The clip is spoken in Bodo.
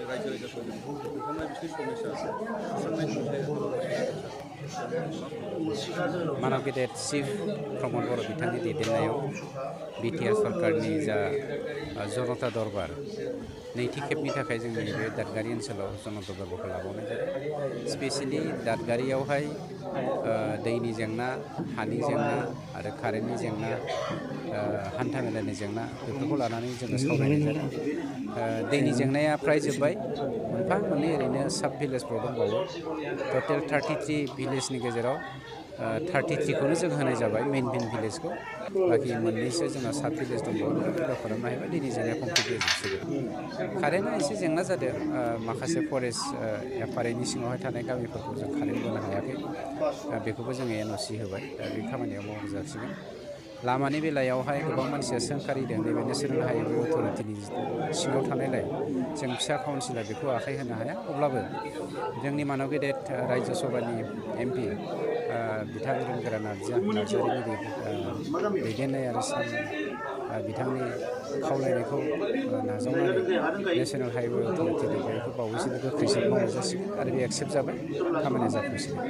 रायजो राजाफोरजों बेफोरखौहाय बिसोरनि समस्या सुस्रांनाय मानव गेदेर चिफ प्रमद बर' बिथांनि दैदेननायाव बिटिआर सरकारनि जा जनता दरबार नैथि खेबनि थाखाय जोंनि बे दादगारि ओनसोलाव जनता दरबारखौ लाबावनाय जादों। स्पेसियेलि दादगारियावहाय दैनि जेंना, हानि जेंना आरो कारेन्टनि जेंना, हान्था मेलानि जेंना बेफोरखौ लानानै जोङो सावरायनाय जादों। दैनि जेंनाया फ्राय जोब्बाय, मोनफा मोननै ओरैनो साब भिलेजफ्राव दंबावो। टटेल 33 भिलेजनि गेजेराव 33खौनो जों होनाय जाबाय मेइन भिलेजखौ। बाखि मोननैसो जोंना साब भिलेज दंबावो, बेखौ फिल आप खालामनो हायोबा दैनि जेंनाया कमप्लिट जाजोबसिगोन। कारेन्टआ एसे जेंना जादों, माखासे फरेस्ट एफआरएनि सिङावहाय थानाय गामिफोरखौ जों कारेन्ट बोनो हायाखै, बेखौबो जोङो एनअसि होबाय, दा बे खामानिया मावजासिगोन। लामानि बेलायावहाय गोबां मानसिया सोंखारिदों, नैबे नेशनेल हाइवे अथ'रिटिनि सिङाव थानायलाय जों फिसा काउन्सिलर बेखौ आखाइ होनो हाया। अब्लाबो जोंनि मानव गेदेर रायजो सभानि MP बिथां रोंगोरा नार्जारिनि दैदेननाय आरो बिथांनि खावलायनायखौ नाजावनानै नेशनेल हाइवे अथ'रिटिनि बेखौ बावैसोनो गोख्रैसिन मावनाय जासिगोन आरो बे एक्सेप्ट जाबाय, खामानिया जाफुंसिगोन।